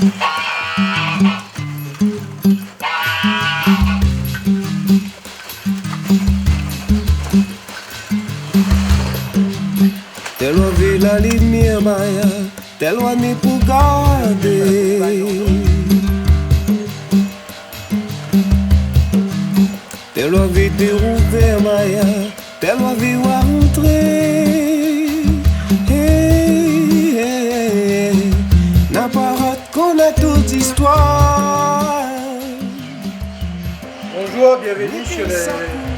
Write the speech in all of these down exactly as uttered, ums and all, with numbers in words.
Tèl ou anvi la limièr, Maya, tèl ou anvi pou gardé. Tèl ou anvi dérouvèr, Maya, tèl ou anvi rantré. Hey, hey, hey, na pa rot koné tout zistoir. Bonjour, bienvenue sur le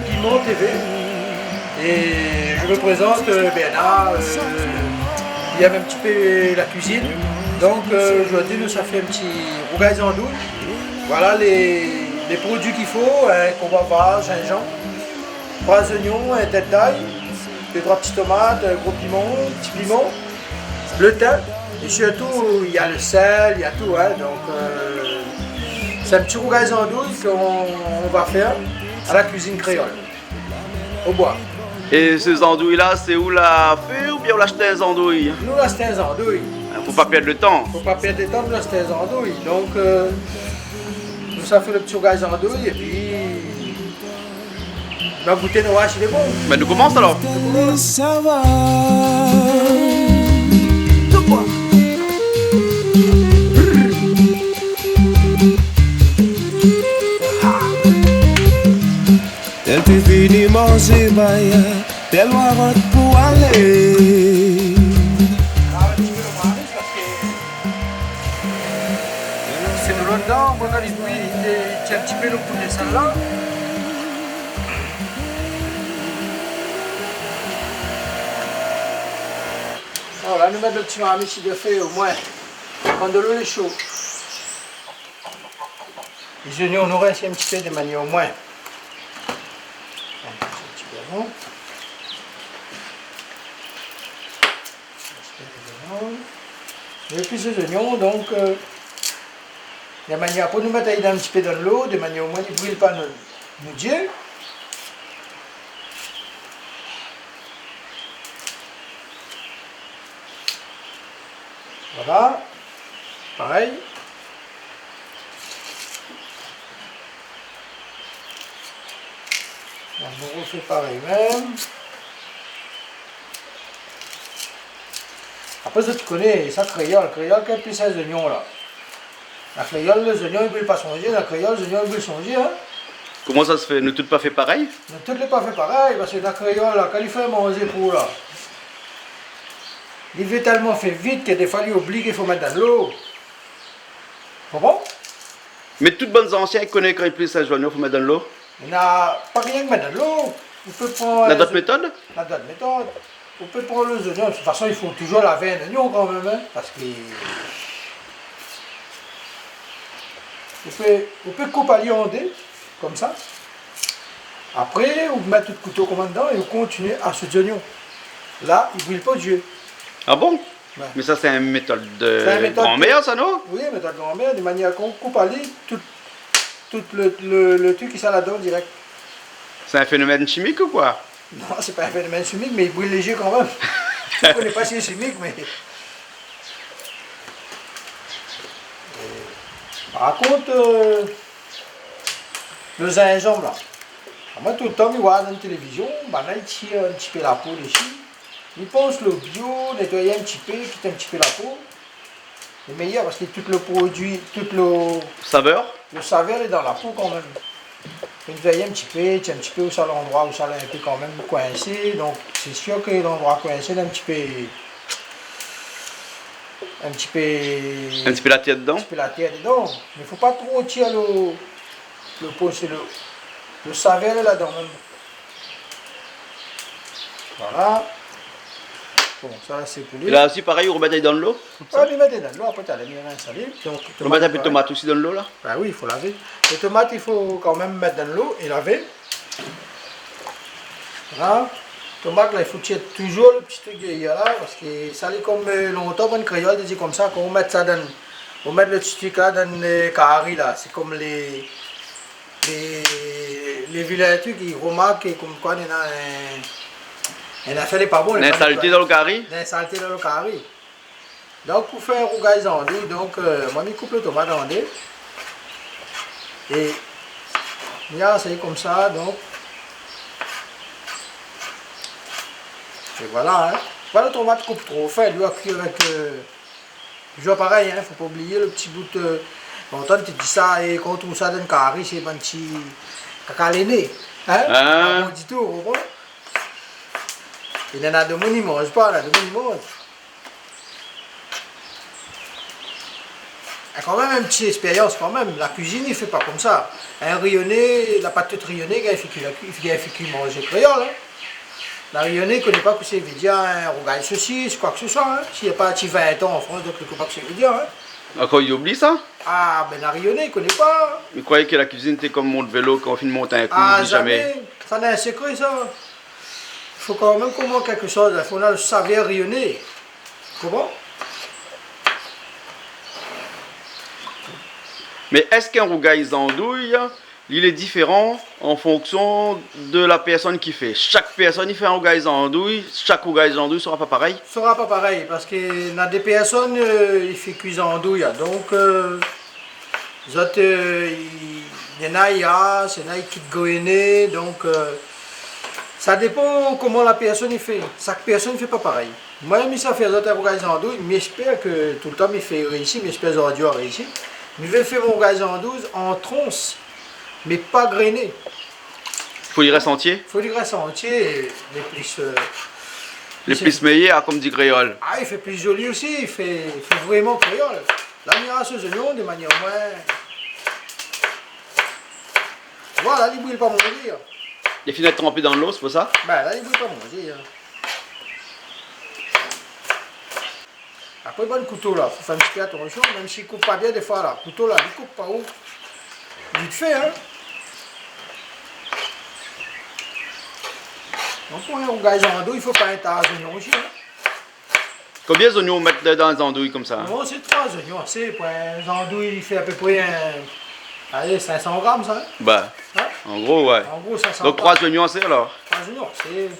Piment T V. Et je me présente, euh, Bernard, euh, qui aime un petit peu la cuisine. Donc, euh, aujourd'hui, nous, ça fait un petit rougay zandouy. Voilà les, les produits qu'il faut, hein, qu'on va voir, gingembre, trois oignons, un tête d'ail, deux, trois petites tomates, un gros piment, un petit piment, le thym, et surtout, il y a le sel, il y a tout, hein, donc, euh, c'est un petit rougay zandouy qu'on, on va faire à la cuisine créole, au bois. É sé zandouy la, sé ou la fé oubien ou la ashté in zandouy ? Nou la ashté in zandouy. Fo pa pèrd le tan. Fo pa pèrd le tan, nou la ashté in zandouy. Donk, euh, nou sa fé le ti rougay zandouy épi nou va gouté, nou va oir si lé bon. Bin, nou komans alor. Sa va. Tèl té fini manzé, Maya, tèl ou la rant pou alé. Sé dolo dedan, moin kan li bouyi, li tir in ti pé lo gou de sèl la. Voilà, nou mèt lo ti marmit si dofé omoin. Kan dolo lé sho. Lé zoignon, nou rès in ti pé de manièr omoin. In ti pé avan. Épi sé zoignon, donk, euh, de manièr, apré nou mèt ali dan in ti pé dan lo, de manièr omoin li bril pa nou, nou zié. Voilà. Parèy. Nou rofé parèy mèm. Apré, zot i koné, sa kréol, kréol, kan i plis in zoignon la. La kréol, lé zoignon i bril pa son zié, la kréol, lé zoignon i bril son zié, in. Koman sa sé fé ? Nou tout pa fé parèy ? Nou tout lé pa fé parèy, parske la kréol la, kan li fé manzé pou la, li vé tèlman fé vit ke défoi li oubli ke fo mèt dan lo. Konpran ? Mé tout bann zansien i koné kan i plis in zoignon, fo mèt dan lo. Na pa rienk mèt dan lo. Ou pé pran... Na dot métod ? Na dot métod. Ou pé pran lé zoignon. De tout fason, i fo touzour lavé in zoignon kanmèm, in, parske ou pé, ou pé koup ali an dé, konmsa. Apré, ou mèt out kouto konm dedan é ou kontinié a sou zoignon. La, i bril pa out zié. Ah bon ? Ouais. Mé sa, sé in métod de... Sé in métod granmèr, sa, non ? Oui, métod granmèr, de manièr kan ou koup ali, tout, tout le, le, le trik i sort ladan dirèk. Sé in fénomèn shimik ou koi ? Non, sé pa in fénomèn shimik, mé i bril lézé kanmèm. Mi koné pa si lé shimik, mé, euh, par kont, euh, le zinzanm la, moin, toultan, mi oi dan la télévizion, banna i tir in ti pé la po dési. Mi pans lo bio, nétoy in ti pé, kit in ti pé la po, lé méyèr, parske tout lo produi, tout lo... Savèr ? Lo savèr lé dan la po kanmèm. Fo nétoy in ti pé, tir in ti pé ousa landroi ousa lé in pé kanmèm koinsé. Donk, sé sir ke landroi koinsé, na in ti pé, in ti pé... In ti pé la tèr dedan ? In ti pé la tèr dedan. Mé fo pa tro tir lo, lo po, sé lo, lo savèr lé ladan mèm. Voilà. Bon, sa la, sé pou li. É la osi, parèy, ou romèt ali dan lo, konmsa ? Ouais, mi mèt dan lo, apré, talèr, mi rins ali. Donk, ou romèt in pé tomat osi dan lo, la ? Bin oui, i fo lavé. Lé tomat, i fo kanmèm mèt dan lo é lavé. Voilà. Tomat, la, i fo tir touzour lo ti trik déyèr la, parske sa lé konm, euh, lontan, bann kréol té di konmsa, kan ou mèt sa dan, ou mèt lo ti trik la dan, euh, kari la, sé konm lé Lé, lé vilin trik i romark konm koi néna in, in nafèr lé pa bon, néna in salté dan lo kari. Néna in salté dan lo kari. Donk, pou fé rougay zandouy, donk, euh, moin, mi koup lo tomat an dé. É mi asèy konmsa, donk. É voilà, hein. Fo pa lo tomat koup tro fin, li va kui avèk, euh, Toujours pareil, hein, fo pa oublié lo ti bout, euh, lontan té di sa, é kan ou trouv sa dann kari, sé bann ti kaka léné, hein ? Ah. Pa bon ditou, ou konpran ? É néna demoun i manz pa, néna demoun i manz. Ah, kan mèm, in ti éspérians kan mèm. La kuizine i fé pa konmsa. In Rényoné, la pa tout Rényoné i fé kui la kui-, i fé kui manzé kréol, hein. La Rényoné i koné pa kosa i vé dir in rougay sosis, koi ke se soi, hein. Si li la pa parti vin tan an Frans, donk li koné pa kosa i vé dir, hein. Ankor, li oubli sa ? Ah, bin, la Rényoné i koné pa. Mi kroiyé ke la kuizine té konm mont vélo, kan ou fine mont in kou, ou oubli zamé. Ah, zamé. Sa, sé in sekré, sa. Fo kan mèm koman kékshoz, fo néna lo savèr rényoné. Koman ? Mé èske in rougay zandouy, li lé diféran an fonksion de la pèrsone ki fé ? Shak pèrsone i fé in rougay zandouy, shak rougay zandouy sera pa parèy ? Sera pa parèy, parske néna dé pèrsone, euh, i fé kui zandouy, donk, euh, zot, euh, i, néna i as, néna i kit grené, donk, euh, sa dépan koman la pèrsone i fé. Shak pèrsone i fé pa parèy. Moin, mi sa fé azot in rougay zandouy, mi éspèr ke toultan mi fé réisi, mi éspèr zordi va réisi. Mi vé fé mon rougay zandouy an trons, mé pa grené. Fo li rès antié ? Fo li rès antié, lé plis, euh, lé plis méyèr, konm di kréol. Ah, i fé plis zoli osi, i fé, i fé vréman kréol. La, mi ras zoignon de manièr moin. Voilà, li bril pa mon zi, hein. Li fine èt tranpé dan lo, sé pou sa ? Bin, la, li bril pa mon zi, hein. Apré, bann kouto la, fo fé in ti pé atansion, mèm si i koup pa bien défoi la. Kouto la, li koup pa ou. Vit fé, hein. Donk, pou in rougay zandouy, i fo pa in ta zoignon osi, hein. Konbien zoignon ou mèt dan, dan zandouy konmsa ? Non, sé troi zoignon, asé pou in zandouy, i fé apépré in, alé, sink san gram, sa, hein ? Ba, an gro, oué. An gro, sink san gram. Donk, troi zoignon, asé, alor ? Troi zoignon, asé.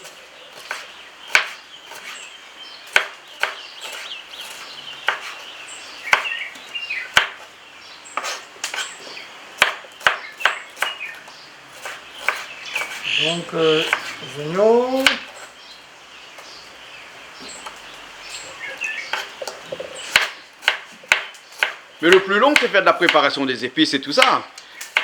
Donk, euh, zoignon. Mé lo pli lon, sé fé la préparasion dé zépis é tousa.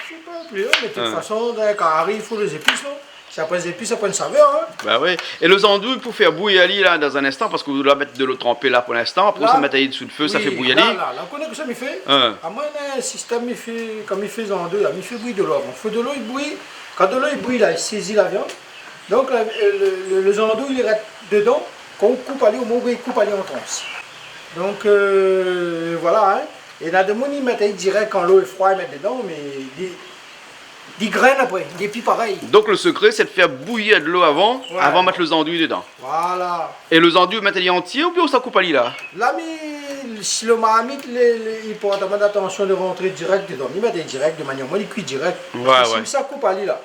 Sé pa lo pli lon, mé de tout fason, dan in kari, i fo lé zépis, non ? Sé apré zépis, apré in savèr, hein. Ba oui. É lo zandouy, pou fé bouyir ali la, dan in instan, parske ou la mèt dolo tranpé la pou linstan, apré ou sa mèt ali dsou lo fé, sa fé bouyir ali. La, la, la, ou koné kosa mi fé ? Hein. Amoin, néna in sistèm, mi fé, kan mi fé zandouy la, mi fé bouyir dolo avan. Fo dolo i bouyi. Kan dolo i bouyi la, i sézi la viann. Donk, la, lo, lo, lo zandouy, li rès dedan. Kan ou koup ali, omoin ou koup ali an trans. Donk, euh, voilà, hein. É na demoun i mèt ali dirèk, kan lo lé froi, i mèt dedan, mé li, li grène apré, li lé pi parèy. Donk, lo sekré, sé de fé bouyir dolo avan, avan mèt lo zandouy dedan. Voilà. É lo zandouy, ou mèt ali antié oubien ou sa koup ali la ? La, mi, si lo marmit, lé, lé, i port amoin atansion de rantré dirèk dedan. Mi mèt ali dirèk, de manièr, moin, li kui dirèk. Oué, oué. Si mi sa koup ali la,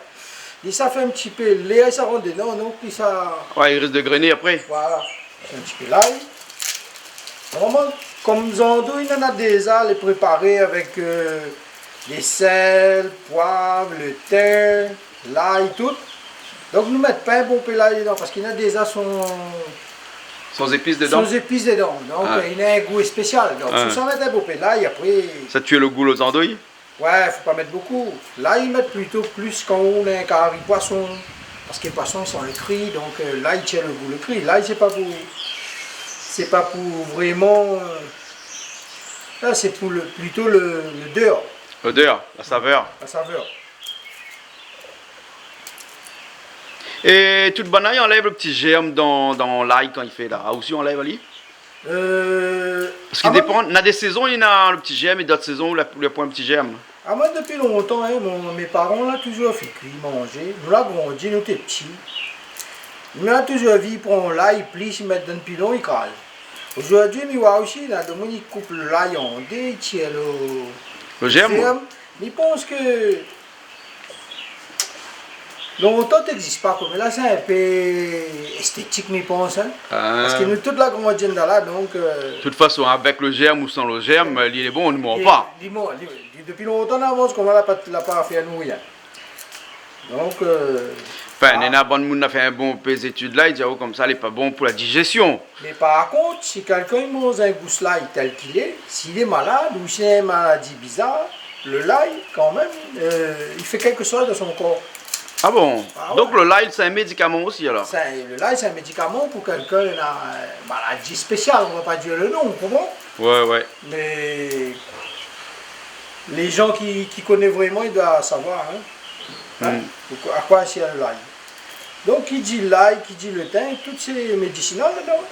li sa fé in ti pé, lèr i sa rant dedan, donk li sa... Oué, li risk de grène apré. Voilà. In ti pé lay. Normalman, konm zandouy, néna déza lé préparé avèk, euh, lo sèl, poiv, lo tin, lay, tout. Donk, nou mèt pa in bonpé lay dedan, parske néna déza son, son zépis dedan. Son zépis dedan. Donk, euh, néna in gou spésial. Donk, si ou sa mèt in bonpé lay, apré... Sa tié lo gou lo zandouy ? Oué, fo pa mèt bonpé. Lay, i mèt plito plis kan ou néna in kari poison, parske poison i san lo kri, donk, euh, lay i tié lo gou lo kri. Lay, sé pa pou, sé pa pou vréman, euh, la, sé pou lo, plito lo, lodèr. Lodèr, la savèr. La savèr. É tout bann-la i anlèv lo ti jèrm dan, dan lay kan i fé la. Aou osi ou anlèv ali ? Euh, parske i dépan, na dé sézon, néna lo ti jèrm, é dot sézon, ou la, ou la poin lo ti jèrm. Amoin, dopi lontan, hein, mon, mon paran la touzour fé kui manzé. Nou la grandi, nou té pti. Nou la touzour vi pran lay, plis, i mèt dan pilon, i kraz. Zordi, mi oi osi, na demoun i koup lay an dé, i tir lo, lo jèrm. Jèrm. Mi pans ke Lontan té égzis pa, koméla sé in pé estétik, mi pans, in. Ah. Parske nou tout la grandi dan la, donk, euh, de tout fason, avèk lo jèrm ou san lo jèrm, li lé bon, li mor pa. Li, li mor, li, li, dopi lontan, nou la manz, koméla la pa, la pa fé anou rien. Donk, euh, anfin, ah, néna bann moun la fé in bonpé zétid la, i di, oh, konmsa, lé pa bon pou la dijéstion. Mé par kont, si kèlkin i manz in gous lay tèl k'il lé, si li lé malad ou si li na in maladi bizar, lo lay, kanmèm, euh, li fé kèlkshoz dan son kor. Ah bon ? Ah ouais. Donk lo lay, sé in médikaman osi, alor ? Sé, lo lay, sé in médikaman pou kèlkin na, euh, maladi spésial, nou va pa dir lo non, ou konpran ? Ouais, ouais. Mé lé jan ki, ki koné vréman, i doi savoir, in. In ? Hmm. Poukosa, akosa i sèrv lay. Donk, ki di lay, ki di lo tin, tout sé médisinal ladan.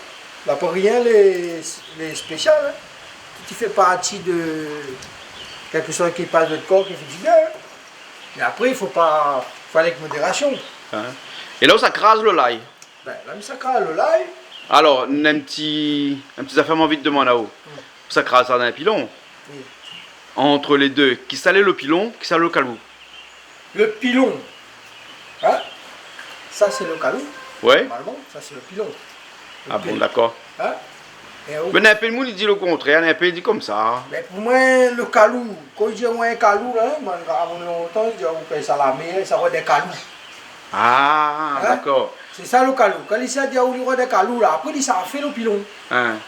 La pa rien lé, lé spésial, in. Tout i fé parti de kèlkshoz ki pas dan lo kor, ki fé di bien, in. Mé apré, i fo pa, fo alé avèk modérasion. In. É la ou sa kraz lo lay. Bin, la, mi sa kraz lo lay. Alor, néna in ti, in ti zafèr mi anvi demann aou. Hmm. Ou sa kraz sa dan in pilon. Oui. Ant lé dé, kisa lé lo pilon, kisa lé lo kalou ? Lo pilon, in ? Sa sé lo kalou. Ouais. Normalman, sa sé lo pilon. Lo pilon. Ah bon, dakor. In ? É ou... Mé néna in pé moun i di lo kontrèr, néna in pé i di konmsa. Mé pou moin, lo kalou, kan i di aou in kalou la, in, moin, a mon lontan, i di aou, ou pé sa la mèr, sa i rod dé kalou. Ah, in ? Dakor. Sé sa lo kalou. Kan li sa di aou li rod dé kalou la, apré li sa fé lo pilon. In.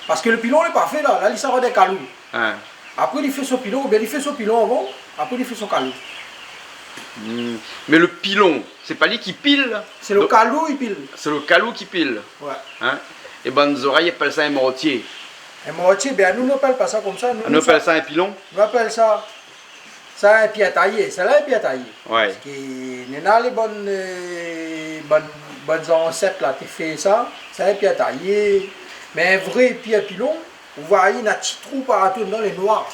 Parske lo pilon lé pa fé la, la li sa rod dé kalou. In. Apré li fé son pilon, oubien li fé son pilon avan, apré li fé son kalou. Hmm. Mé lo pilon, sé pa li ki pil la ? Sé lo kalou i pil. Donk sé lo kalou ki pil. Ouais. In ? É bann zorèy i apèl sa in mortié. In mortié, bin nou, nou apèl pa sa konmsa, nou, nou apèl sa in pilon. Nou apèl sa, sa in pièr tayé, sa la in pièr tayé. Ouais. Parske néna lé bann, euh, bann, bann zansèt la té fé sa, sa in pièr tayé. Mé in vré pièr pilon, ou voi, néna ti trou partou, dan lé noir.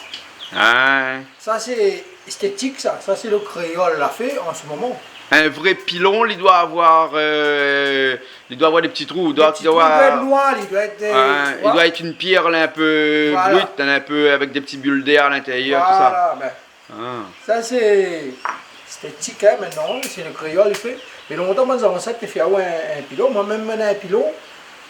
Ah. Sa sé estétik, sa. Sa sé lo kréol la fé an se moman. In vré pilon, li doi avoir, euh, li doi avoir dé ti trou, li doi, li doi avoir dé ti trou, li doi èt noir, li doi èt, euh, ouais, li doi èt in pièr la, in pé brut, in pé avèk dé ti bul d'èr a l'intérieur, tousa. Voilà, bin. Ah. Sa sé estétik, in, mintnan, sé lo kréol i fé. Mé lontan, bann zansèt té fé, ah ouais, in, in pilon. Moin mèm, moin néna in pilon.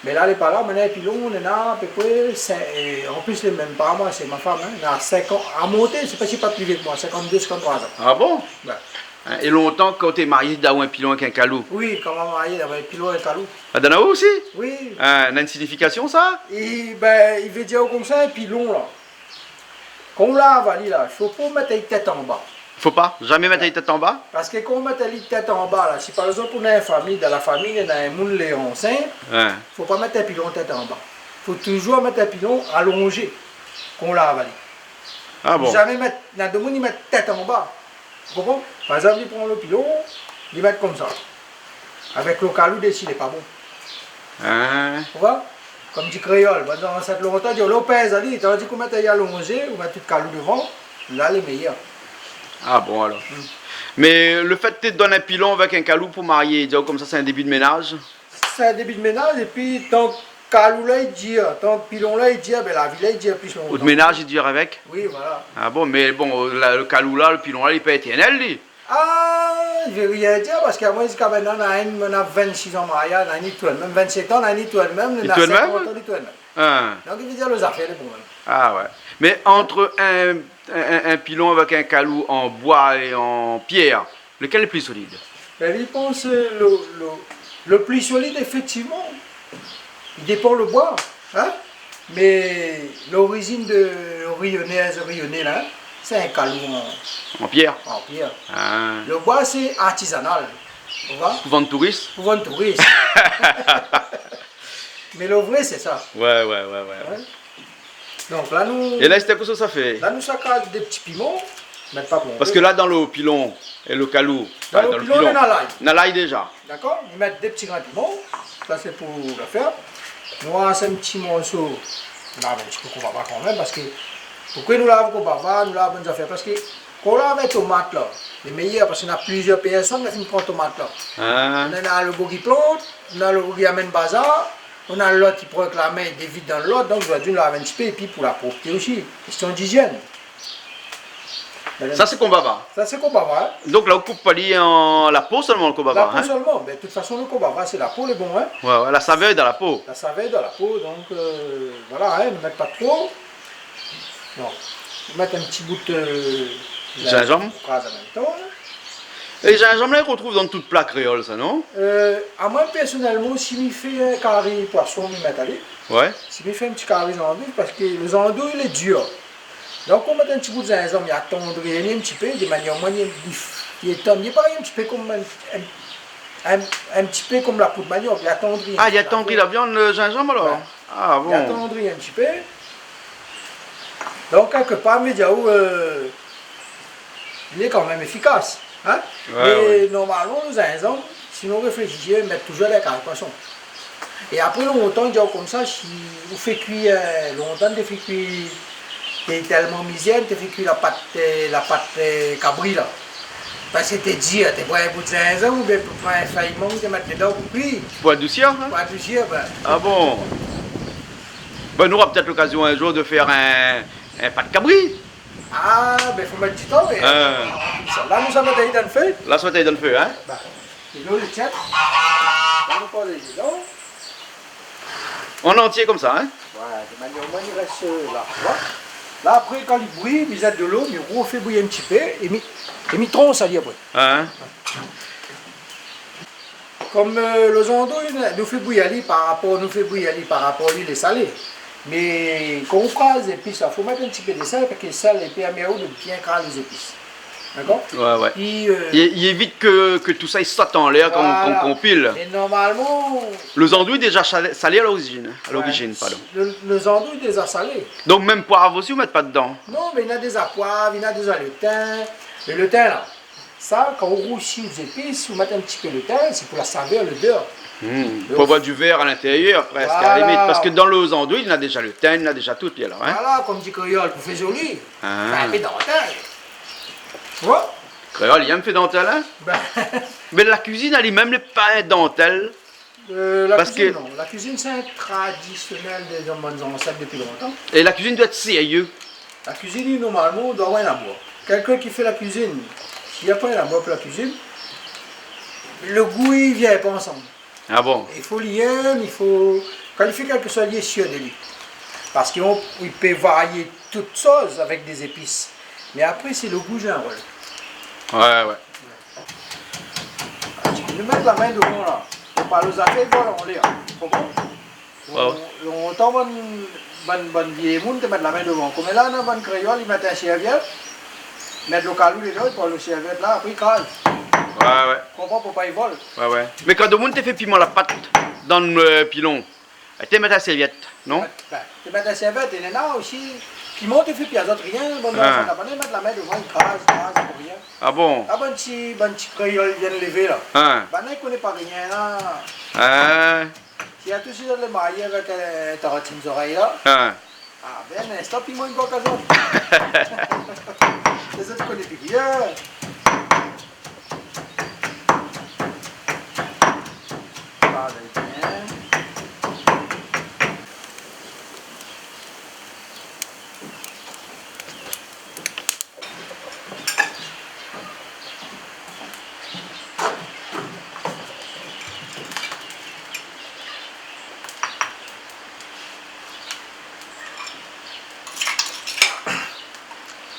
Mé la lé pa la, moin néna in pilon, néna apépré sink, é an plis lé mèm pa amoin, sé mon fanm, in. Néna sink an a monté, sé pa si pa pli vié ke moin, sinkant-dé, sinkant-troi an. Ah bon ? Ouais. In, é lontan, kan ou té marié, té done aou in pilon avèk in kalou ? Oui, kan ma marié, té done amoin in pilon, in kalou. Ah, té done aou osi ? Oui. Ah, néna in signifikasion, sa ? É bin, i vé dir konmsa, in pilon la. Kan ou lav ali la, fo pa mèt ali tèt anba. Fo pa, zamé mèt ali tèt anba ? Parske kan ou mèt ali tèt anba la, si par égzanp ou néna in fami, dan la fami néna in moun lé ansint, ouais, fo pa mèt in pilon tèt anba. Fo touzour mèt in pilon alonzé kan ou lav ali. Ah bon ? Zamé mèt, néna dé moun i mèt tèt anba. Ou konpran ? Par égzanp, li pran lo pilon, li mèt konmsa. Avèk lo kalou dési, lé pa bon. Ah. Ou voi ? Konm di kréol, bann zansèt lontan i di, ou pèz ali, tandi ke ou mèt ali alonzé, ou mèt tout kalou dovan, la lé méyèr. Ah bon, alor. Hmm. Mé lo fèt té done in pilon avèk in kalou pou marié, i di aou konmsa sé in débi de ménaz ? Sé in débi de ménaz, épi tank kalou la i dir, tank pilon la i dir, bin la vi la i dir pli lontan. Out ménaz i dir avèk ? Oui, voilà. Ah bon, mé bon, la, lo kalou la, lo pilon la, li pa étèrnèl, li. Ah, mi vé rien dir, parske amoin, ziska mintnan, na inn, moin na vinn-sis an mariaz, na inn i tourn mèm, vinn-sèt an, na inn i tourn mèm, na sinkant an, i tourn mèm. Ah. Donk, i vé dir, lo zafèr lé bon mèm. Ah ouais. Mé ant in, in, in, in pilon avèk in kalou an boi é an pièr, lékèl lé pli solid ? Bin, mi pans, euh, lo, lo, lo pli solid, éfèktivman, i dépan lo boi, in ? Mé lorizin de Rényonèz, Rényoné la, in, sé in kalou an, an pièr. An pièr. Ah. Lo boi, sé artizanal. Ou voi ? Pou vann touris ? Pou vann touris. Mé lo vré, sé sa. Ouais, ouais, ouais, ouais. Ouais. Donk la, nou... É la, sé kosa ou sa fé ? La, nou sa kraz dé ti piman, mé pa bon. Parske la, dan lo pilon é lo kalou, dan lo pilon, néna lay. Néna lay déza. Dakor ? Nou mèt dé ti grin piman. Sa sé pou la fé. Nou ras in ti morso. Nou lav in ti pé konbava kanmèm, parske poukosa nou lav konbava, nou lav bann zafèr, parske kan ou lav in tomat la, lé méyèr, parske néna plizièr pèrsone la fine pran tomat la. Ah. Néna lo boug i plant, néna lo boug i amenn bazar, néna lot i pran èk la min, i dévid dan lot, donk zordi nou lav in ti pé, épi pou la propté osi, késtion d'izièn. Sa sé konbava. Sa sé konbava, in. Donk la ou koup pa li an la po solman, lo konbava, in. La po solman. Bin, de tout fason, lo konbava, sé la po lé bon, in. Oué, oué, la savèr lé dan la po. La savèr lé dan la po, donk, euh, voilà, in, nou mèt pa tro. Non. Nou mèt in ti bout, euh, zinzanm. Zinzanm. Pou kraz an mèm tan, in. É zinzanm la, i rotrouv dan tout pla kréol, sa, non ? Euh, amoin, pèrsonèlman, si mi fé in kari poison, mi mèt ali. Oué. Si mi fé in ti kari zandouy, parske lo zandouy lé dir. Donk, ou mèt in ti bout zinzanm, i atandri ali in ti pé, de manièr, omoin, li, li étann, li lé parèy in ti pé konm in, in, in, in ti pé konm la po maniok, li atandri in ti pé la viann. Ah, li atandri la viann, lo zinzanm, alor ? Oué. Ah bon ? Li atandri in ti pé. Donk, kèlkepar, mi di aou, euh, li lé kanmèm éfikas, in ? Oué, oué. Mé normalman, lo zinzanm, si nou réfléshi, i mèt touzour dan kari poison. É apré lontan, i di aou konmsa, si ou fé kui, euh, lontan, té fé kui, té tèlman mizèr, té fé kui la pat, euh, la pat, euh, kabri la. Parske té dir, té pran in bout zinzanm oubien té pran in fèy mang, té mèt dedan pou kui. Pou adousir, in ? Pou adousir, bin. Ah bon ? Bin, nou nora pétèt lokazion in zour de fèr in, in pat kabri. Ah, bin, fo mèt di tan, mé... Ah. Sa, la, nou sa mèt ali dan lo fé. La, sa va èt dan lo fé, in ? Bin, é lo, lo tièt, la, nou pran lé dedan. An antié konmsa, in ? Oué, de manièr, omoin, i rès, euh, la, ou oi. La, apré, kan li bouyi, mi zèt dolo, mi rofé bouyi in ti pé, é mi, é mi trans ali apré. Ah, in ? Konm, euh, lo zandouy, nou fé bouyi ali par rapor, nou fé bouyi ali par rapor li lé salé. Mé kan ou kraz zépis la, fo mèt in ti pé de sèl, parske sèl i pèrmé aou de bien kraz lé zépis. Dakor ? Oué, oué. Pi, euh, i, i évit ke, ke tousa i sot anlèr kan, voilà, kan, kan ou pil. Mé normalman... Lo zandouy lé déza salé, salé a lorizin, in. A lorizin, pardon. Oué. Lo, lo zandouy lé déza salé. Donk mèm poiv osi, ou mèt pa dedan ? Non, mé néna déza poiv, néna déza lo tin. É lo tin la, sa, kan ou rousi out zépis, ou mèt in ti pé lo tin, sé pou la savèr, lodèr. Hmm. Pou avoir du vèr a lintérièr, prèsk, a la limit. Voilà. Parske dan lo zandouy, néna déza lo tin, néna déza tout, alor, in ? Voilà, konm di kréol, pou fé zoli. Ah. Fé in pé dantèl. Ou oi ? Kréol i èm fé dantèl, in ? Bin. Mé la kuizine ali mèm, lé pa in dantèl. Euh, la kuizine, non. Parske la kuizine, sé in tradisionèl dé bann zansèt dopi lontan. É la kuizine i doi èt sérié. La kuizine, normalman, ou doi avoir in amour. Kèlkin ki fé la kuizine, si li na pa in amour pou la kuizine, lo gou i vien pa ansanm. Ah bon ? I fo li èm, i fo, kan li fé kèlkeshoz, li lé sir de li. Parske ou, i pé varié tout shoz avèk dé zépis. Mé apré, sé lo gou i zoué in rol. Oué, oué. Nou mèt la min dovan la. Fo pa lo zafèr i vol anlèr. Konpran ? Oué, oué. Lon-, lontan, bann, bann, bann vié moun té mèt la min dovan. Koméla, néna bann kréol, i mèt in sèrvièt, mèt lo kalou dedan, i pran lo sèrvièt la, apré i kraz. Oué, oué. Konpran, pou pa i vol. Oué, oué. Mé kan domoun té fé piman la pat dan, euh, pilon, té mèt la sèrvièt, non ? Bin, té mèt la sèrvièt, é néna osi, piman té fé pi azot rien, bann zanfan, banna i mèt la min dovan, i kraz, i kraz, pou rien. Ah bon ? Ah, bann ti, bann ti kréol i vien lévé la. In. Banna i koné pa rien la. In. Si atou si zot lé marié avèk, euh, in tarantine zorèy la. In. Ah, bin, in instan, piman i gok azot. Lézot i koné pi rien. Parèy bien.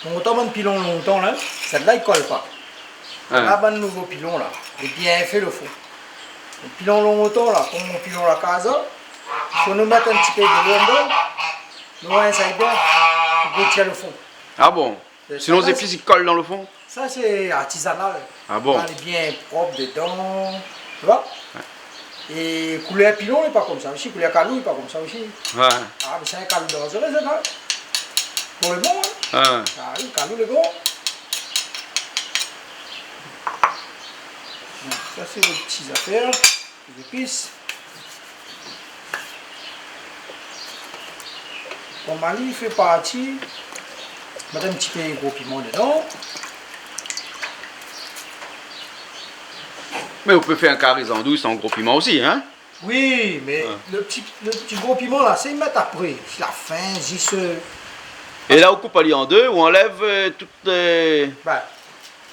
Lontan, bann pilon lontan la, sèt-la i kol pa. In. La, bann nouvo pilon la, lé bien fé lo fon. Pilon lontan la, konm mon pilon la kaz la, fo nou mèt in ti pé dolo dedan, nou rinss bien, pou tir lo fon. Ah bon ? Sinon, sa, zépis i kol dan lo fon ? Sa, sé artizanal. Ah bon ? Lé bien prop dedan, tu vois ? Oué. É koulèr pilon lé pa konmsa osi, koulèr kalou lé pa konmsa osi. Oué. Ah, mé sé in kalou danzéré, sa, in ? Pou lo bon, in ? Oué. Ah oui, kalou lé bon. Bon, sa, sé lo ti zafèr. Zépis. Konm ali i fé parti, mèt in ti pé gro piman dedan. Mé ou pé fé in kari zandouy san gro piman osi, in ? Oui, mé lo ti, lo ti gro piman la, sé mèt apré, si la fin, zis, euh, É la, ou koup ali an dé, ou anlèv, euh, tout, euh, Bin,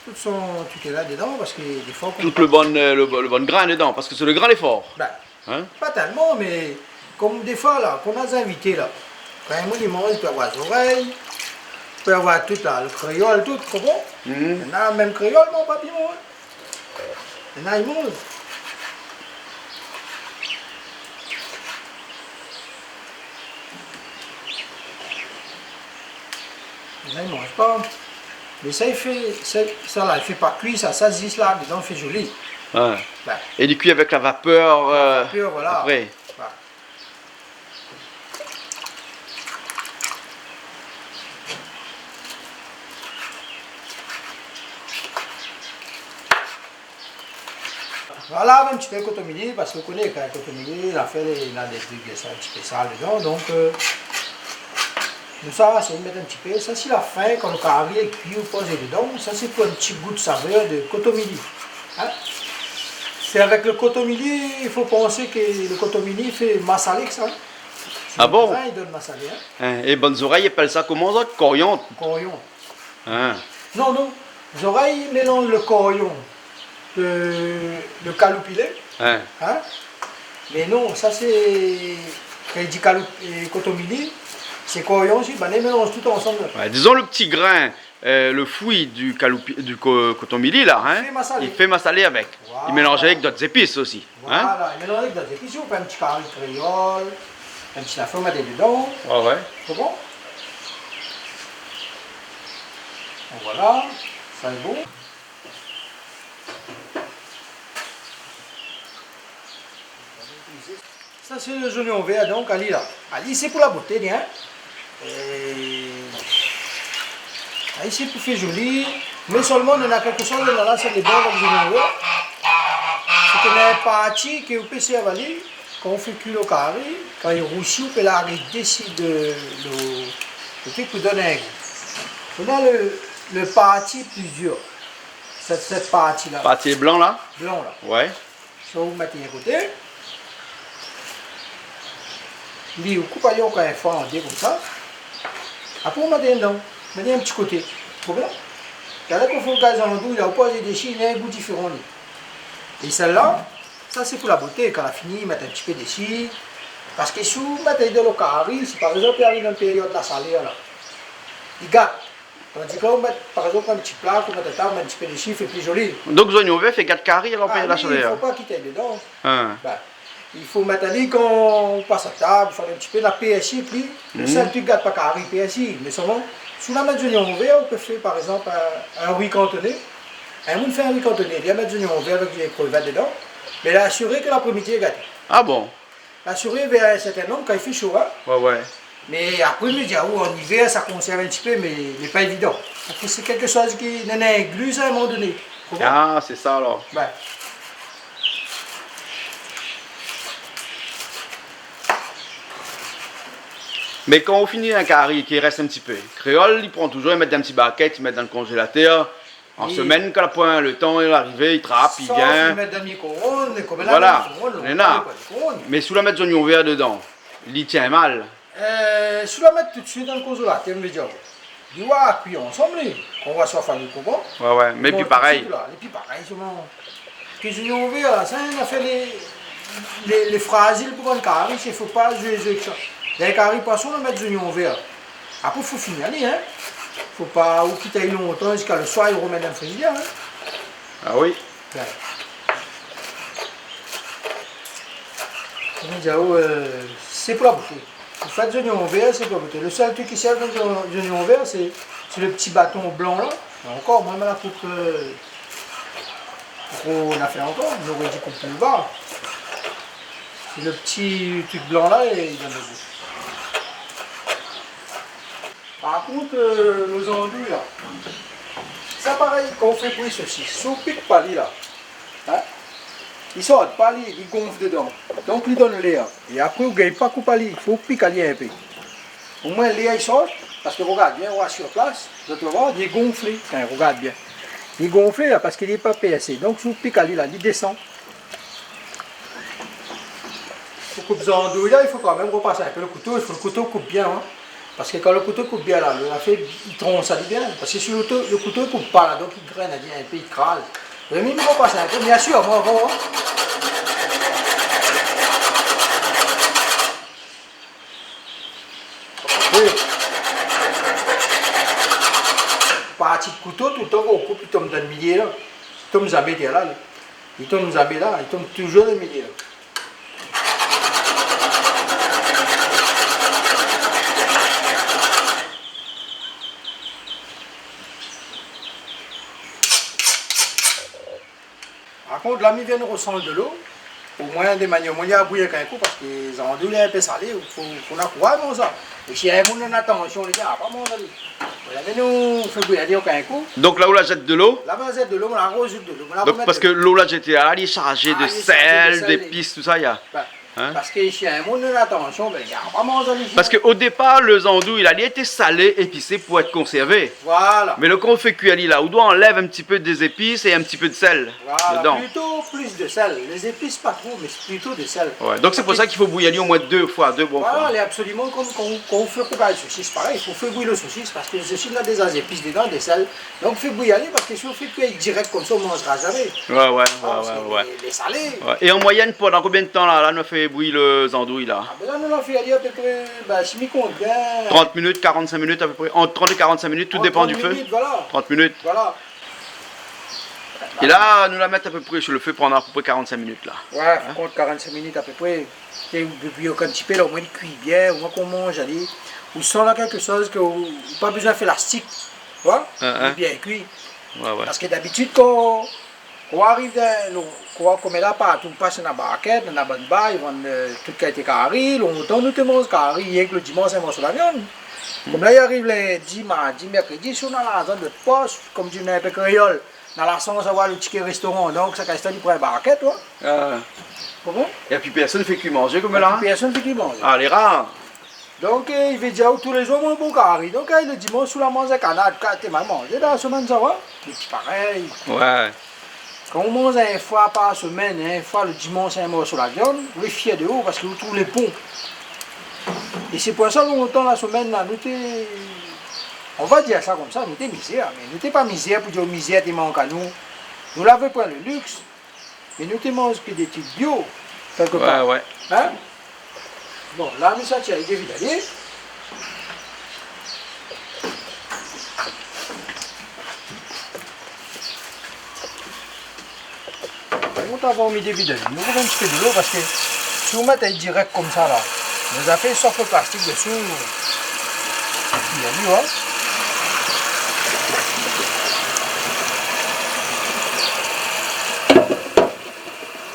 tout son, tout lé la dedan, parske défoi, kan Tout le bon, euh, le, le bon grin dedan, parske sé le grin lé for. Bin, Hin ? Pa tèlman, mé konm défoi la, kan ou na zinvité la, kan in moun i manz, i pé avoir zorèy, i pé avoir tout la, le kréol, tout, konpran ? Mhm. Néna mèm kréol, mé pa bien, hin. Néna i manz. Néna i manz pa. Mé sa, i fé, sa, sa la, i fé pa kui sa, sa zis la, dedan, i fé zoli. Hin. Bin. É li kui avèk la vapèr, euh, Vapèr, voilà. Apré. Voilà. Voilà, in ti pé kotomili, parske ou koné, kan kotomili, la fé, néna dé trik, sa, in ti pé sal dedan, donk, euh, nou sa, sa i mèt in ti pé. Sa, si la fin, kan le kari lé kui, ou poz dedan, sa, sé pou in ti gou de savèr de kotomili. Hin ? Sé avèk le kotomili, i fo pansé ke le kotomili i fé masalé ke sa. Ah bon ? Sé le grin i donn masalé, hin. Hin, é bann zorèy i apèl sa koman, sa ? Koriand ? Koriand. Hin. Non, non. Zorèy i mélanz le koriand, le, le kaloupilé. Hin. Hin ? Mé non, sa sé, kan i di kalou-, euh, kotomili, sé koriand osi, bin, i mélanz tout ansanm. Ouais, dizon le ti grin, euh, le fri du kaloupi-, du ko-, kotomili la, hin, I fé masalé. I fé masalé avèk. Voilà. I mélanz avèk dot zépis osi. Hin ? Voilà, i mélanz avèk dot zépis, ou fé in ti kari kréol, in ti lafèr, mèt dedan. Ouais, ouais. Sé bon ? Voilà, sa lé bon. Sa sé lé zoignon vèr, donk, ali la. Ali, sé pou la boté, hin. É, a, isi pou fé zoli, mé sèlman néna kèlkshoz, néna la, sa lé bon avèk zoignon vèr. Sé ke néna in parti ke ou pé sèrv ali, kan ou fé kui lo kari, kan li rousi, ou pé larg dési de lo, lo trik pou donn in gou. Néna le, le parti pli dir. Sèt, sèt parti la. Parti blan la ? Blan la. Ouais. Sa ou mèt in koté. Li ou koup ali ankor in foi an dé konmsa. Apré ou mèt dedan. Mèt in ti koté. Konpran ? Gard kan ou fé gaz an dou, la ou poz dési, li na in gou diféran li. É sèl-la, sa sé pou la boté. Kan la fini, mèt in ti pé dési. Parske si ou mèt dedan lo kari, si par égzanp i ariv in périod la salèr la, li gat. Tandi kan ou mèt, par égzanp, in ti pla, ou mèt atab, ou mèt in ti pé dési, i fé pli zoli. Donk zoignon vèr i fé gat kari, alor, Ah pèy la oui, solèr. I fo pa kit ali dedan. Hin. Bin, i fo mèt ali kan ou pas atab, ou fé in ti pé la pèrsi, pi le sèl trik i gat pa kari, pèrsi. Mé sèlman, si ou la mèt zoignon vèr, ou pé fé, par égzanp, in, in ri kantoné. In moun i fé in ri kantoné, li la mèt zoignon vèr avèk dé krevèt dedan, mé la asiré ke laprémidi lé gaté. Ah bon ? Asiré vèr in sèrtin nonb kan i fé sho, hin. Ouais, ouais. Mé apré, mi di, ah, an ivèr, sa konsèrv in ti pé, mé, mé pa évidan. Parske sé kèlkshoz ki néna in gluz a in moman doné. Konpran ? Ah, sé sa, alor. Ouais. Mé kan ou fini in kari, ki rès in ti pé, kréol, li pran touzour, li mèt dan in ti barkèt, li mèt dan le konzélatèr, An semèn, kan la poin le tan, li ariv, li trap, li vien. Sa, ou mèt dan mikro-ond, mé konm la, voilà, mikro-ond, néna. Lontan, pa mikro-ond. Mé si ou la mèt zoignon vèr dedan, li tien mal. Euh, si ou la mèt tout suit dan le konzélatèr, mi vé dir, li va kui ansanm, li. Kan ou va soif ali, konpran ? Ouais, ouais, mé li lé pi parèy. Tout suit la, li lé pi parèy, sèlman. Ke zoignon vèr la, sa, néna fé lé, lé, lé frazil pou bann kari, i fo pa zoué, zoué èk sa. Dan kari poison, ou la mèt zoignon vèr. Apré, fo fini ali, hin. Fo pa ou kit ali lontan ziska le soir, ou romèt dan frizidèr, hin. Ah oui. Bin. Koman dir, euh, sé pou la boté. An fèt, zoignon vèr, sé pou la boté. Le sèl trik ki sèrv dan zoignon vèr, sé, sé le ti baton blan la. É ankor, moin, ma la koup, euh, Gro nafèr ankor, noré di koup pli ba. Sé le ti trik blan la, é li donn le gou. Par kont, euh, lo zandouy la, sa parèy, kan ou fé bri sosis, si ou pik pa li la, hin, li sort pa, li, li gonf dedan. Donk li donn lèr. É apré ou gingn pa koup ali, fo ou pik ali in pé. Omoin lèr i sort, parske rogard bien, ou asir plas, zot va voir, li lé gonflé. Enfin, rogard bien. Li lé gonflé la, parske li lé pa pèrsé. Donk, si ou pik ali la, li désann. Pou koup zandouy la, i fo kanmèm repas in pé le kouto, i fo le kouto koup bien, hin. Parske kan lo kouto i koup bien la, lo, la fé, i trons ali bien. Parske si lo kouto, lo kouto i koup pa la, donk i grène ali inpé, i kraz. Mé mi, mi pas in pé, biensir, moin, avan, in. Wi. Parti kouto, toultan kan ou koup, i tonm dan lo milié la. I tonm zamé dèryèr la, li. I tonm zamé la, i tonm touzour dan lo milié la. Par kont, la, mi vien rosanl dolo. Omoin, de manièr, moin, li la bouyi in kou, parske zandouy lé inpé salé, fo, fo na kouraz manz sa. É si in moun néna tansion, li di, a, pa manz ali. Voilà, mé nou fé bouyi ali in kou. Donk la ou la zèt dolo ? La, ma zèt dolo, ma la razout dolo, ma la romèt dolo. Donk, parske lo la zété, a, li lé sharzé de sèl, dépis, tousa, i a. A, li lé sharzé de sèl, dépis, tousa, i a. Bin, in ? Parske si in moun néna tansion, bin, i di, a, pa manz ali. Parske o dépar, lo zandouy la, li lété salé, épisé pou èt konsèrvé. Voilà. Mé lo, kan ou fé kui ali la, ou doi anlèv in ti pé dé zépis é in ti pé de sèl. Voilà, dedan. Plito plis de sèl. Lé zépis pa tro, mé sé plito de sèl. Wé, donk sé pou sa k'i fo bouyi ali omoin dé foi, dé bon foi. Voilà, lé absoliman kom, kom, kom ou fé koup in sosis, parèy, i fo fé bouyi lo sosis, parske lo sosis néna déza zépis dedan, de sèl. Donk fé bouyi ali, parske si ou fé kui dirèk komsa, ou manzra zamé. Wé, wé, wé, wé. Lé, lé salé. Wé. É an moiyèn, pandan konbien de tan la, la, nou fé bouyi lo zandouy la ? A, bin la, nou la fé ali apépré, bin, si mi kont bien, trant minit, karant-sink minit apépré, ant trant é karant-sink minit, tout dépan du fé. Ant trant minit, voilà. Trant minit. Voilà. É la, nou la mèt apépré su lo fé pandan apépré karant-sink minit la. Wé, in ? Fo kont karant-sink minit apépré. É ou, ou, ou, kan ti pé la, omoin li kui bien, omoin kan ou manz ali, ou san la kékshoz ke ou, ou pa bezoin fé lastik, ou oi ? In, in. Li lé bien kui. Wé, wé. Parske dabitid, kan, kan ou ariv dan, lo, kan ou, koméla, partou ou pas dan la barkèt, dan la bann bar, i vann, eu, tout kalité kari. Lontan nou té manz kari, rienk lo dimans, in morso la viann. Koméla i ariv lindi, mardi, mèrkrédi, si ou na larzan dan out pos, kom di in pé kréol, na la shans avoir lo tiké restoran, donk sa kaz la li pran in barkèt, ou oi. A. Konpran ? É pi pèrsone i fé kui manzé koméla. É pi pèrsone i fé kui manzé. A, lé rar. Donk, eu, i vé dir, ou, tou lé zour, mon bon kari. Donk, eu, lo dimans, ou la manz kanar, ka té mal manzé dan la semèn, sa va. Mé sé parèy. Wé. Kan ou manz in foi par semèn, in foi lo dimans, in morso la viann, ou lé fièr de ou, parske ou trouv lé bon. É sé pou sa, lontan, la semèn la, nou té, on va dir sa komsa, nou té mizèr, mé nou té pa mizèr pou dir mizèr té mank anou. Nou lavé poin lo liks, mé nou té manz ke dé trik bio, kèlkepar. Wé, wé. In ? Bon, la, mi sa tir ali, dévid ali. Par kont, avan mi dévid ali, nou rouv in ti pé dolo, parske si ou mèt ali dirèk komsa la, nou la fé sof lo plastik désou. Épi, ali, wé.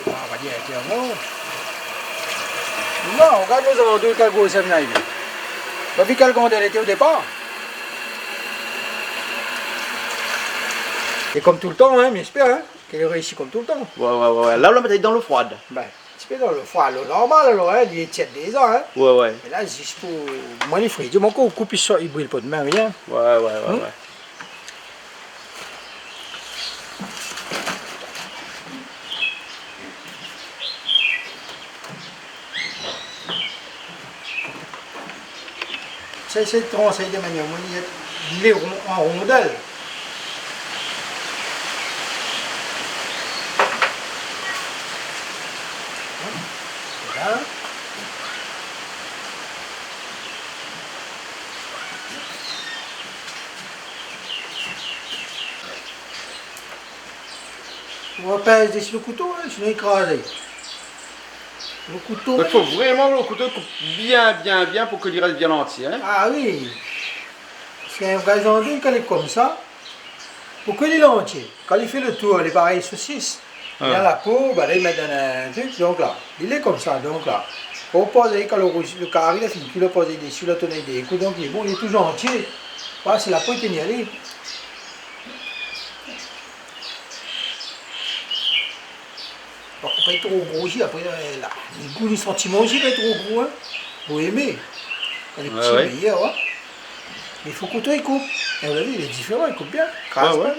A, va dir, épi, non. Non, rogard lo zandouy, kèl grosèr li la. Ou la vi kèl grandèr li lété o dépar. É kom toultan, in, mi éspèr, in, ke li réisi kom toultan. Wé, wé, wé, wé. La, ou la mèt ali dan lo froid. Bin, in ti pé dan lo froid, lo normal, alor, in, li lé tièd déza, in. Wé, wé. Mé la, zis pou, moin, li frédi, mon kou, ou koup, i sort, i bril pa out min, rien. Wé, wé, wé, wé. Sa, sé trans ali de manièr, moin, li lé, li lé ron-, an rondèl. Voilà. Ou va pèz dési lo kouto, in, sinon li kraz. Lo kouto, donk, fo vréman lo kouto i koup bien, bien, bien pou ke li rès bien antié, in. A wi. Parske in vré zandouy, kan li lé komsa, pou ke li lé antié. Kan li fé lo tour, li lé parèy sosis. A. Li na la po, ba la, li mèt dan in trik, donk la, li lé komsa, donk la. Ou poz ali, kan lo rouzi, lo kari la fini kui, ou poz ali dési, ou la tourn ali dé kou, donk li lé bon, li lé touzour antié. Wala, sé la po i tien ali. Bon, pa tro gro osi, apré, eu, la, ni gou, ni santiman osi, pa tro gro, in. Fo émé. Kan lé pti, méyèr, in. Mé fo kouto i koup. É ou la vi, lé diféran, i koup bien. Kraz pa.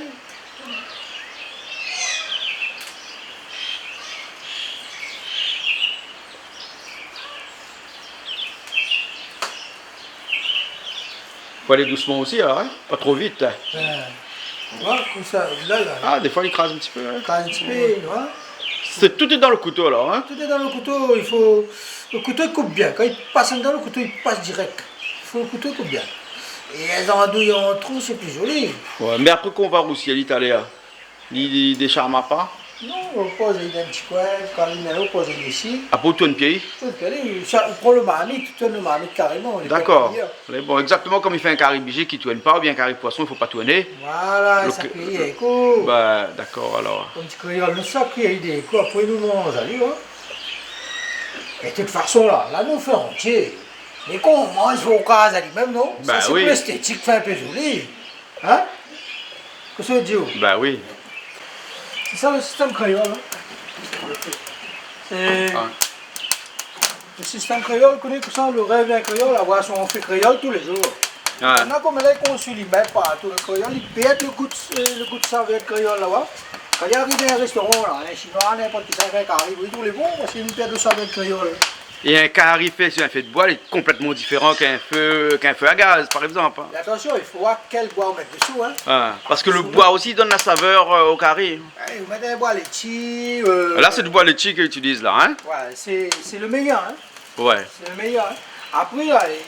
Fo alé dousman osi, alor, in ? Pa tro vit, in ? Bin, ouais, konmsa, la, la. Ah, défoi, li kraz in ti pé, in ? Kraz in ti pé, ouais. Sé, tout lé dan lo kouto, alor, in ? Tout lé dan lo kouto, i fo, lo kouto i koup bien. Kan i pas andan, lo kouto i pas dirèk. I fo lo kouto i koup bien. É lé zandouy an trou, sé pli zoli. Ouais, mé apré, kan ou va rousi ali talèr, li, li désharm pa ? Non, ou poz ali dan in ti koin, kan li lé, ou poz ali isi. Apré, ou tourn pi. Tourn pi, sa, ou pran lo marmit, ou tourn lo marmit karéman, li pé pa kuir. Dakor. Lé bon, égzaktoman konm i fé in kari bijik, i tourn pa, oubien in kari poison, i fo pa tourné. Voilà, sa kui, ékout. Ba, dakor, alor. Konm di kréol, nou sa kui ali, ékout, apré nou manz ali, in. É de tout fason, la, la, nou fé antié. Mé kan ou manz, fo ou kraz ali mèm, non ? Ba oui. Sa, sé pou léstétik, fé in pé zoli. In ? Kosa ou di, ou ? Ba oui. Sé sa lo sistèm kréol, in. Sé, ah, lo sistèm kréol, koné kosa, lo rèv d'in kréol, avoir son fé kréol tou lé zour. Ouais. Mintnan, konm la, i konsi li mèm partou, lo kréol, li pèrd lo gou, euh, lo gou savèr kréol, la, ouais. Kan li ariv dan in réstoran, la, in shinoi, ninport kisa, i fé in kari, oui, tou lé bon, parske li pèrd lo savèr kréol. É in kari fé si in fé d'boi, lé konplètman diféran k'in fé, k'in fé a gaz, par égzanp, in. Mé atansion, i fo voir kèl boi ou mèt désou, in. Ah, parske lo boi osi i donn la savèr, euh, o kari. Ouais, ou mèt in boi létshi, euh, la, sé di boi létshi k'i itiliz la, in ? Ouais, sé, sé lo méyèr, in. Ouais. Sé lo méyèr, in. Apré, la, i,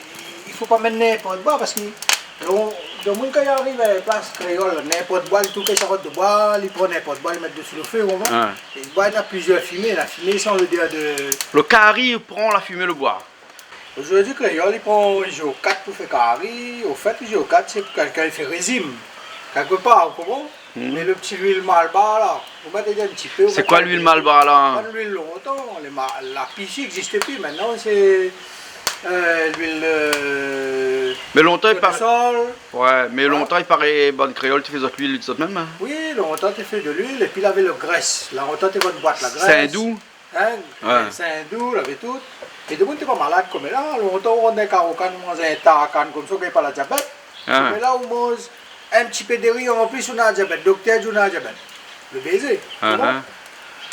i fo pa mèt ninport boi, parske lo, lo moun, kan i ariv a in plas kréol, ninport boi, li trouv kèk sarot de boi, li pran ninport boi, li mèt désou lo fé, ou konpran ? Ouais. É lo boi, na plizièr fimé, la fimé san lodèr de... Lo kari i pran la fimé lo boi. Zordi, kréol i pran izokat pou fé kari. Anfèt, izokat, sé pou kèlkin i fé rézim. Kèlkepar, ou konpran ? Mhm. Mé lo ti luil malbar, la, ou mèt in ti pé, ou mèt pa boukou. Sé koi luil malbar, la ? Bann luil lontan, lé ma-, la pi i égzis pi. Mintnan, sé, euh, luil, euh, tournesol. Mé lontan, i paré, ouais, mé lontan, i paré, bann kréol té fé zot luil zot mèm, in ? Oui, lontan té fé de luil, épi lavé lo grès. La, lontan té vann boit la grès. Sindou ? In ? Ouais. Sindou, lavé tout. É demoun té pa malad koméla. Lontan, ou rant dan in karo kann, ou manz in ta kann konmsa, ou gingn pa la diabèt. Ah. Koméla, ou manz in ti pé de ri an plis, ou na diabèt. Doktèr i di ou na diabèt. Lo bézé. Ah, ou konpran ? Ah.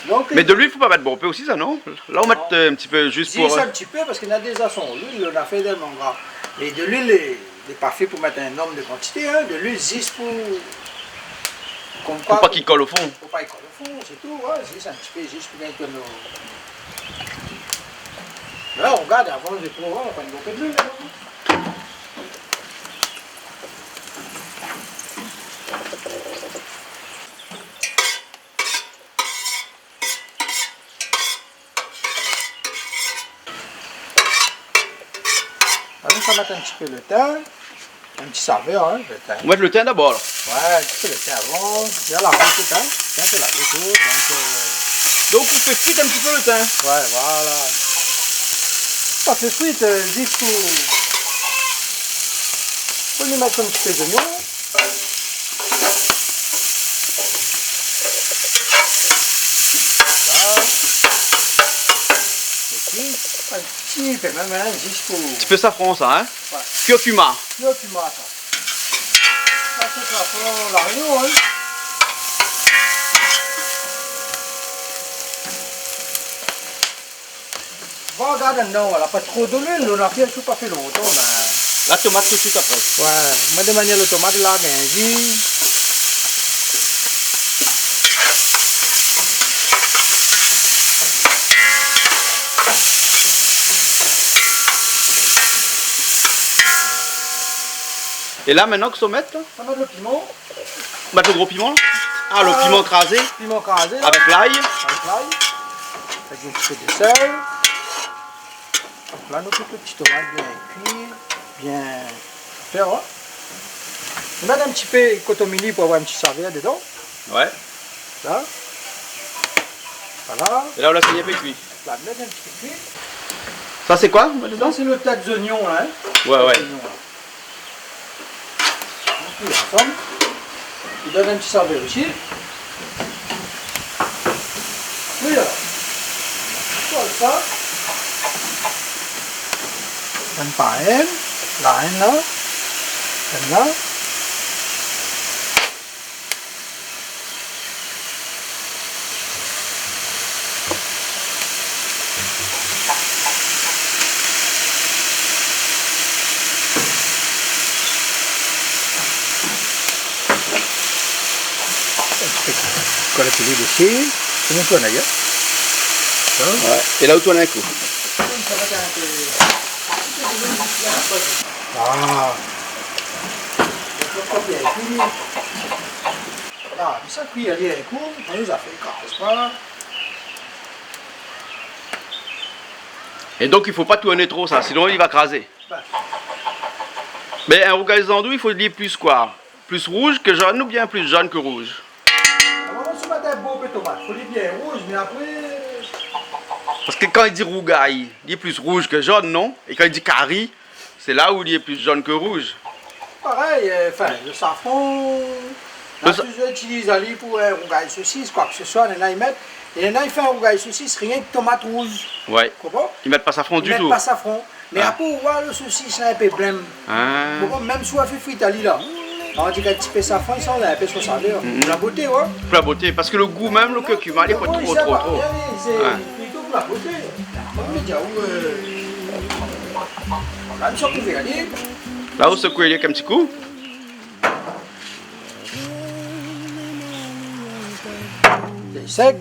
Donk, mé de luil, fo pa mèt bonpé osi, sa, non ? La, ou mèt, euh, in ti pé zis pou, zis, euh, in ti pé, parske na déza son luil, ou la fé dèlman gra. Mé de luil, lé, lé pa fé pou mèt in nonm de kantité, in. De luil zis pou, konm koi, pou pa k'i kol o fon. Pou pa k'i kol o fon, sé tou, ouais, zis in ti pé, zis pou gingn tourn. La, ou gard, avan, mi pran, ouais, pa in bonpé de luil, la, non ? Alor, sa mèt in ti pé lo tin. In ti savèr, in, lo tin. Ou mèt lo tin dabor, la ? Ouais, in ti pé lo tin avan. Bien lavé tout, in. Bien lavé tout, donk, euh, donk, ou fé kui in ti pé lo tin. Ouais, voilà. Pa fé kui, euh, zis pou, pou li mèt in ti pé zoignon. La. Épi, in ti pé mèm, in, zis pou... Ti pé safran, sa, in ? Ouais. Kurkuma. Kurkuma, sa. Sa, sé safran La Rényon, in. Bon, gard andan, voilà, pa tro de luil, nou la fé, si ou pa fé lontan, bin. La tomat tout suit apré. Ouais, moin de manièr lo tomat la, bin, vi. É la, mintnan, kosa ou mèt, la ? Sa va, lo piman. Mèt lo gro piman, la ? Ah, lo piman krazé ? Piman krazé, la. Avèk lay ? Avèk lay. Avèk in ti pé de sèl. Donk la, nou fé tout ti tomat bien kui, bien fé, in. Nou mèt in ti pé kotomili pou avoir in ti savèr dedan. Ouais. La. Voilà. É la, ou lès ali in pé kui. La, mèt in ti pé kui. Sa, sé koi, mèt dedan ? Sa, sé lo tèt zoignon, la, in. Ouais, ouais. Tèt zoignon, la. Tout ansanm. I donn in ti savèr osi. Oui, alor. Konmsa. Donn pa in, la, in, la. In, la. Voilà, tu le déchets, c'est mon tournage, hein. Hein ? Ouais. Et là, ou tournes un coup. Ah. Voilà, sa kui ali in kou, nou la fé kraz pa. Et donc, il faut pas tourner trop ça, sinon il va craser. Bin. Mais un rougail zandouy, il faut dire plus quoi ? Plus rouge que jaune ou bien plus jaune que rouge ? Normalman, si ou mèt in bon pé tomat, fo li bien rouz, mé apré... Parce que quand il dit rougail, il est plus rouge que jaune, non ? Et quand il dit cari, c'est là où il est plus jaune que rouge. Parèy, euh, enfin, le safran, la, sa i itiliz ali pou in rougay sosis, quoi que ce soit, néna i mèt, é néna i fé in rougay sosis, rienk tomat rouz. Ouais. Konpran ? I mèt pa safran du tout. I mèt pa safran. Mé apré, ou voi, le sosis la, in pé blèm. Ah. Bon, mèm si ou fé frit ali la, on dit k'in ti pé safran, i sanz in pé son savèr. Mhm. Pou la boté, ouais. Pou la boté, parce que le goût même, le curcuma, il faut trop, trop, trop. Sé plito pou la boté. Mé mi di aou, euh, la, nou sa kouv ali. La, ou sekou ali èk in ti kou. Lé sèk.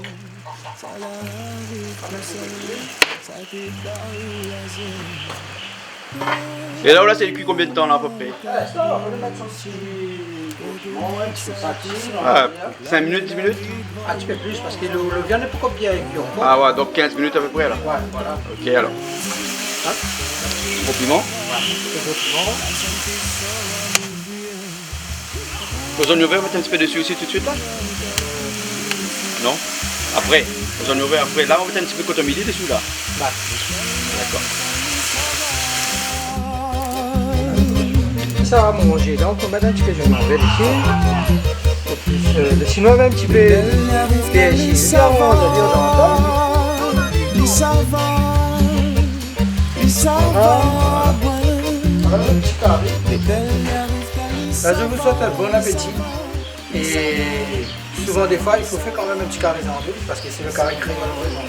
É la, la, sa i kui konbien d'tan, la, à peu près ? Eh, sa va, nou mèt son ti, in ti pé satin, ah, sink minit, dis minit ? In ti pé plis, parce que le, le viann lé pankor bien kui ankor. Ah ouais, donc quinze minutes à peu près, là. Ouais, voilà. Ok, alors. Hein ? Gro piman ? Ouais, in pé gro piman. Lo zonion vèr, ou mèt in ti pé desi osi tout de suite, la ? Non ? Apré. Lo zonion vèr apré. La, ou mèt in ti pé kotomili desi, la. Bah. D'accord. Sa va manzé. Donk, nou mèt in ti pé zonion vèr isi. Pou plis, euh, sinon, in ti pé pèrsi. Sa va. Sa va. Voilà, in ti kari. Bin, je vous souhaite un bon appétit. É souvan, défoi, i fo fé kan mèm in ti kari zandouy, parce que c'est le kari créole, vréman.